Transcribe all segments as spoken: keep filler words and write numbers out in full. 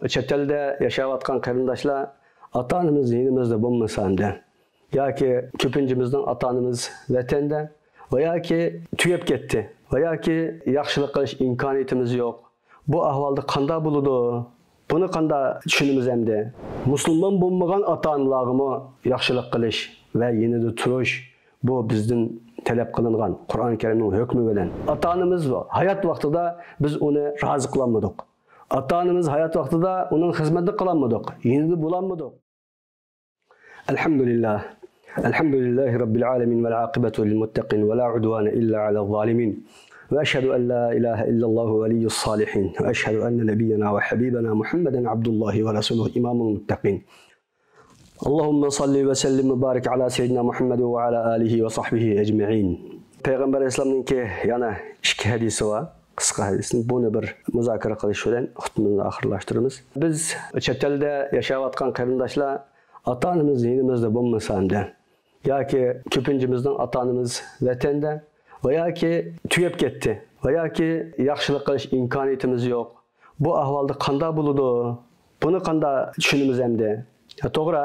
چەت ئەلدە ياشاۋاتقان قېرىنداشلار، ئاتا-ئانىمىز يېنىمىزدا بولمىسا ئەمدى، ياكى كۆپىنچىمىزنىڭ ئاتا-ئانىمىز ۋەتەندە ۋە ياكى تۈگەپ كەتتى ۋە ياكى ياخشىلىق قىلىش ئىمكانىيىتىمىز يوق. بۇ ئەھۋالدا قانداق بولىدۇ؟ بۇنى قانداق چۈشىنىمىز ئەمدى؟ مۇسۇلمان بولمىغان ئاتا-ئانىلارغىمۇ ياخشىلىق قىلىش ۋە يېنىدا تۇرۇش، بۇ بىزدىن تەلەپ قىلىنغان قۇرئان كەرىمنىڭ ھۆكمى بىلەن. ئاتا-ئانىمىز ھايات ۋاقتىدا بىز ئۇنى رازى قىلالمىدۇق. ئاتا-ئانىمىز ھايات ۋاقتىدا ئۇنىڭ خىزمىتىنى قىلالمىدۇق، يېنىدا بولالمىدۇق. الحمد لله. الحمد لله رب العالمين والعاقبة للمتقين ولا عدوان إلا على الظالمين. وأشهد أن لا إله إلا الله ولي الصالحين. وأشهد أن نبينا وحبيبنا محمدا عبد الله ورسوله إمام المتقين. اللهم صل وسلم وبارك على سيدنا محمد وعلى آله وصحبه أجمعين. پەيغەمبەر ئەلەيھىسسالامنىڭكى يەنە ئىككى ھەدىسى بار. قىسقا ھەدىسنى، بۇنى بىر مۇزاكىرە قىلىش بىلەن خۇتبىمىزنى ئاخىرلاشتۇرىمىز. بىز چەت ئەلدە ياشاۋاتقان قېرىنداشلار، ئاتا-ئانىمىز يېنىمىزدا بولمىسا ئەمدى، ياكى كۆپىنچىمىزنىڭ ئاتا-ئانىمىز ۋەتەندە ۋە ياكى تۈگەپ كەتتى ۋە ياكى ياخشىلىق قىلىش ئىمكانىيىتىمىز يوق. بۇ ئەھۋالدا قانداق بولىدۇ؟ بۇنى قانداق چۈشىنىمىز ئەمدى؟ يا، توغرا،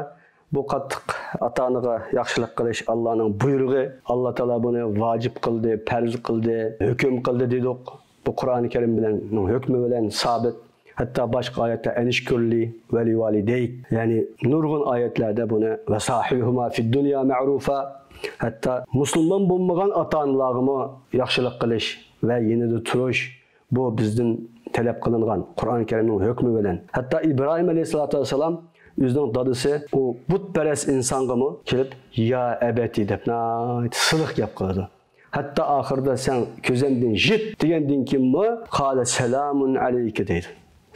بۇ قاتتىق ئاتا-ئانىغا ياخشىلىق قىلىش ئاللانىڭ بۇيرۇقى، ئاللا تائالا بۇنى ۋاجىپ قىلدى، پەرز قىلدى، ھۆكۈم قىلدى دېدۇق. بۇ قۇرئان كەرىم بىلەن، ھۆكمى بىلەن سابىت. ھەتتا باشقا ئايەتتە «ئەنىشكۇرلى ۋەلىۋالىدەيك»، يەنى نۇرغۇن ئايەتلەردە بۇنى «ۋەساھىبھۇما فىددۇنيا مەئرۇفا»، ھەتتا مۇسۇلمان بولمىغان ئاتا-ئانىلارغىمۇ ياخشىلىق قىلىش ۋە يېنىدا تۇرۇش، بۇ بىزدىن تەلەپ قىلىنغان قۇرئان كەرىمنىڭ ھۆكمى بىلەن. ھەتتا ئىبراھىم ئەلەيھىسسالاتۇ ۋەسسالام ئۆزىنىڭ دادىسى ئۇ بۇتپەرەس ئىنسانغىمۇ كېلىپ «يا ئەبەتى» دەپ ناھايىتى سىلىق گەپ قىلىدۇ. ھەتتا ئاخىرىدا «سەن كۆزۈمدىن يىت» دېگەندىن كېيىنمۇ «قالە سالامۇن ئەلەيكە» دەيدۇ.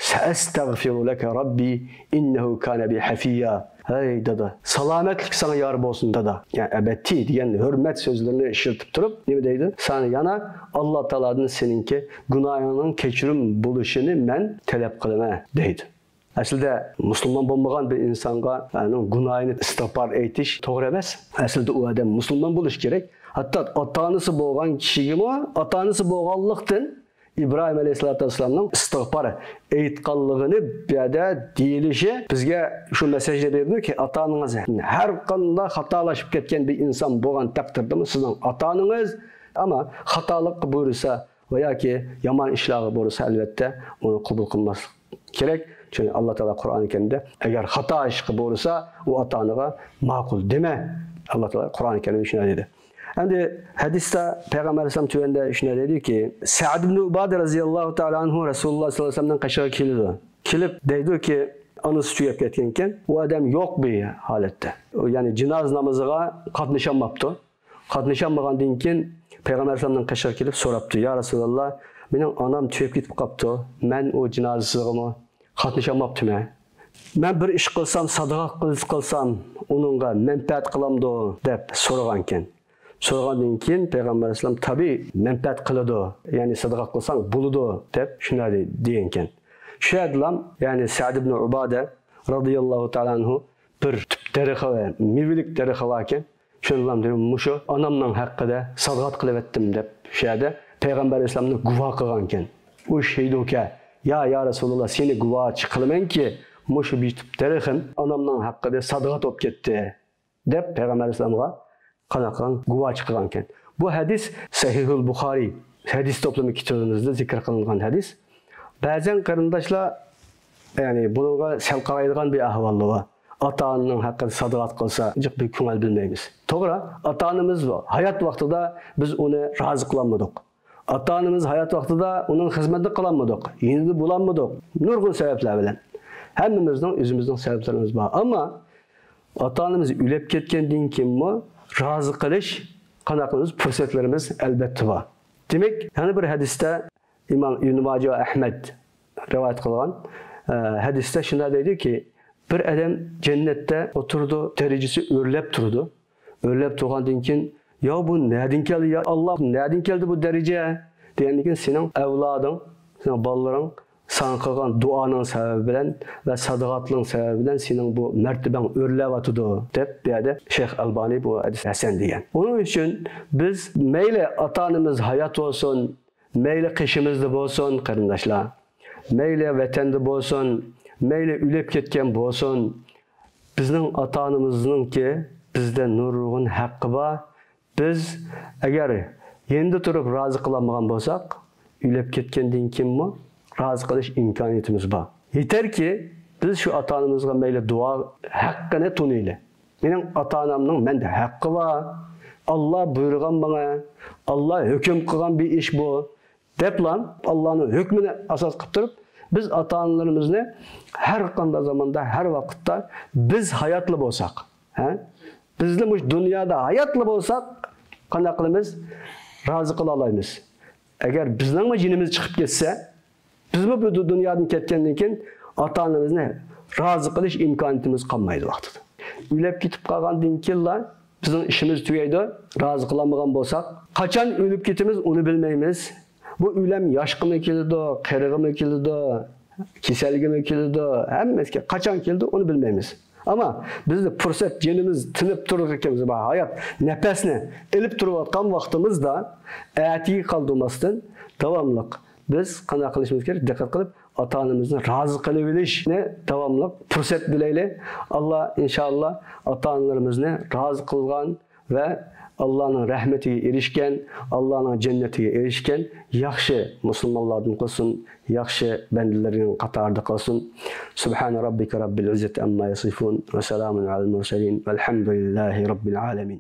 «سەئەستەغفىرۇ لەكە رەببى ئىننەھۇ كانە بى ھەفىييا». «ھەي دادا، سالامەتلىك ساڭا يار بولسۇن دادا.» يەنى «ئەبەتى» دېگەن ھۆرمەت سۆزلىرىنى ئىشلىتىپ تۇرۇپ نېمە دەيدۇ؟ «ساڭا يەنە ئاللا تائالادىن سېنىڭكى گۇناھىڭنىڭ كەچۈرۈم بولۇشىنى مەن تەلەپ قىلىمەن» دەيدۇ. ئەسلىدە مۇسۇلمان بولمىغان بىر ئىنسانغا ئۇنىڭ گۇناھىنى ئىستىغپار ئېيتىش توغرا ئەمەس. ئەسلىدە ئۇ ئادەم مۇسۇلمان بولۇشى كېرەك. ھەتتا ئاتا-ئانىسى بولغان كىشىگىمۇ، ئاتا-ئانىسى بولغانلىقتىن ئىبراھىم ئەلەيھىسسالاتۇ ۋەسسالامنىڭ ئىستىغپار ئېيتقانلىقىنى بۇ يەردە دېيىلىشى بىزگە شۇ مەسەجنى بېرىدۇكى، ئاتا-ئانىڭىز ھەر قانداق خاتالاشىپ كەتكەن بىر ئىنسان بولغان تەقدىردىمۇ سىزنىڭ ئاتا-ئانىڭىز، ئەمما خاتالىق بۇيرۇسا ۋە ياكى يامان ئىشلارغا بۇيرۇسا، ئەلۋەتتە ئۇنى قوبۇل قىلماسلىق كېرەك. چۈنكى ئاللا تائالا قۇرئان كەرىمدە «ئەگەر خاتا ئىشقا بۇيرۇسا، ئۇ ئاتا-ئانىغا ماقۇل دېمە.» ئاللا تائالا قۇرئان كەرىمدە شۇنداق دېدى. ئەمدى ھەدىستە پەيغەمبەر ئەلەيھىسسالام تۆۋەندە شۇنداق دەيدۇكى، سەئد ئىبن ئۇبادە رەزىياللاھۇ تائالا ئەنھۇ رەسۇلۇللا سەللەللاھۇ ئەلەيھى ۋەسەللەمنىڭ قېشىغا كېلىدۇ. كېلىپ دەيدۇكى، ئانىسى تۈگەپ كەتكەنكەن، ئۇ ئادەم يوق بۇ ھالەتتە. ئۇ، يەنى جىنازا نامىزىغا قاتنىشالماپتۇ. قاتنىشالمىغاندىن كېيىن پەيغەمبەر ئەلەيھىسسالامنىڭ قېشىغا كېلىپ سوراپتۇ، يا رەسۇلاللا، مېنىڭ ئانام تۈگەپ كېتىپ قاپتۇ، مەن ئۇ جىنازىسىغىمۇ قاتنىشالماپتىمەن. مەن بىر ئىش قىلسام، سادىقە قىلسام، ئۇنىڭغا مەنپەئەت قىلامدۇ دەپ سورىغانكەن. سورىغاندىن كېيىن پەيغەمبەر ئەلەيھىسسالام تەبىئىي مەنپەئەت قىلىدۇ، يەنى سادىقە قىلساڭ بولىدۇ دەپ شۇنداق دېگەنكەن. شۇ يەردىلا، يەنى سەئد ئىبن ئۇبادە رەزىياللاھۇ تائالا ئەنھۇ بىر تۈپ دەرىخى، مېۋىلىك دەرىخى باركەن. شۇندىلا دېدى، مۇشۇ ئانامنىڭ ھەققىدە سادىقە قىلىۋەتتىم دەپ شۇ يەردە پەيغەمبەر ئەلەيھىسسالامنى گۇۋاھ قىلغانكەن. ئۇشھىدۇكە، يا، يا رەسۇلاللا، سېنى گۇۋاھچى قىلىمەنكى، مۇشۇ بىر تۈپ دەرىخىم ئانامنىڭ ھەققىدە سادىقە بولۇپ كەتتى دەپ پەيغەمبەر ئەلەيھىسسالامغا قانداق قىلغان؟ گۇۋاھچى قىلغانكەن. بۇ ھەدىس سەھىھۇل بۇخارىي ھەدىس توپلىمى كىتابىمىزدا زىكىر قىلىنغان ھەدىس. بەزەن قېرىنداشلار، يەنى بۇنىڭغا سەل قارايدىغان بىر ئەھۋاللار بار. ئاتا-ئانىنىڭ ھەققىدە سادىقە قىلسا، جىق بىر كۆڭۈل بۆلمەيمىز. توغرا، ئاتا-ئانىمىز بار. ھايات ۋاقتىدا بىز ئۇنى رازى قىلالمىدۇق. ئاتا-ئانىمىز ھايات ۋاقتىدا ئۇنىڭ خىزمىتىنى قىلالمىدۇق، يېنىدا بولالمىدۇق. نۇرغۇن سەۋەبلەر بىلەن. ھەممىمىزنىڭ ئۆزىمىزنىڭ سەۋەبلىرىمىز بار. ئەمما ئاتا-ئانىمىز ئۆلۈپ كەتكەندىن كېيىنمۇ رازى قىلىش قانداق قىلىمىز؟ پۇرسەتلىرىمىز ئەلۋەتتە بار. دېمەك، يەنە بىر ھەدىستە ئىمام ئىبن ماجە ۋە ئەھمەد رىۋايەت قىلغان، ئە، ھەدىستە شۇنداق دەيدۇكى، بىر ئادەم جەننەتتە ئولتۇرىدۇ، دەرىجىسى ئۆرلەپ تۇرىدۇ. ئۆرلەپ تۇرغاندىن كېيىن، يا بۇ نەدىن كەلدى، يا ئاللا، نەدىن كەلدى بۇ دەرىجە؟ دېگەندىن كېيىن، سېنىڭ ئەۋلادىڭ، سېنىڭ بالىلىرىڭ ساڭا قىلغان دۇئانىڭ سەۋەبى بىلەن ۋە سادىقاتلىرىڭ سەۋەبى بىلەن سېنىڭ بۇ مەرتىبەڭ ئۆرلەۋاتىدۇ، دەپ بۇ يەردە شەيخ ئەلبانى بۇ ھەدىس ھەسەن دېگەن. ئۇنىڭ ئۈچۈن بىز مەيلى ئاتا-ئانىمىز ھايات بولسۇن، مەيلى قېشىمىزدا بولسۇن، قېرىنداشلار، مەيلى ۋەتەندە بولسۇن، مەيلى ئۆلۈپ كەتكەن بولسۇن، بىزنىڭ ئاتا-ئانىمىزنىڭكى بىزدە نۇرغۇن ھەققى بار. بىز ئەگەر يېنىدا تۇرۇپ رازى قىلالمىغان بولساق، ئۆلۈپ كەتكەندىن كېيىنمۇ رازى قىلىش ئىمكانىيىتىمىز بار. يېتەركى، بىز شۇ ئاتا-ئانىمىزغا مەيلى دۇئا ھەققىنى تونۇيلى. مېنىڭ ئاتا-ئانامنىڭ مەندە ھەققى بار. ئاللا بۇيرۇغان ماڭا، ئاللا ھۆكۈم قىلغان بىر ئىش بۇ، دەپلا ئاللانىڭ ھۆكمىنى ئاساس قىلىپ تۇرۇپ، بىز ئاتا-ئانىلىرىمىزنى ھەر قانداق زاماندا، ھەر ۋاقىتتا بىز ھاياتلا بولساق، ھە؟ بىزلا مۇشۇ دۇنيادا ھاياتلا بولساق، قانداق قىلىمىز؟ رازى قىلالايمىز. ئەگەر بىزنىڭمۇ جېنىمىز چىقىپ كەتسە، بىزمۇ بۇ دۇنيادىن كەتكەندىن كېيىن ئاتا-ئانىمىزنى رازى قىلىش ئىمكانىيىتىمىز قالمايدۇ ۋاقتىدا. ئۆلۈپ كېتىپ قالغاندىن كېيىنلا بىزنىڭ ئىشىمىز تۈگەيدۇ، رازى قىلالمىغان بولساق. قاچان ئۆلۈپ كېتىمىز، ئۇنى بىلمەيمىز. بۇ ئۆلۈم ياشقىمۇ كېلىدۇ، قېرىغىمۇ كېلىدۇ، كېسەلگىمۇ كېلىدۇ، ھەممىسىگە قاچان كېلىدۇ، ئۇنى بىلمەيمىز. ئەمما بىزدە پۇرسەت، جېنىمىز تىنىپ تۇرىدىكەنمىز، ھايات نەپەسنى ئېلىپ تۇرۇۋاتقان ۋاقتىمىزدا ئەتىگە قالدۇرماستىن داۋاملىق بىز قانداق قىلىشىمىز كېرەك؟ دىققەت قىلىپ، ئاتا-ئانىمىزنى رازى قىلىۋېلىشنى داۋاملىق پۇرسەت بىلەيلى. ئاللا، ئىنشائاللا، ئاتا-ئانىلىرىمىزنى رازى قىلغان ۋە ئاللانىڭ رەھمىتىگە ئېرىشكەن، ئاللانىڭ جەننىتىگە ئېرىشكەن ياخشى مۇسۇلمانلاردىن قىلسۇن، ياخشى بەندىلىرىنىڭ قاتارىدا قىلسۇن. سبحان ربك رب العزة عما يصفون وسلام على المرسلين والحمد لله رب العالمين.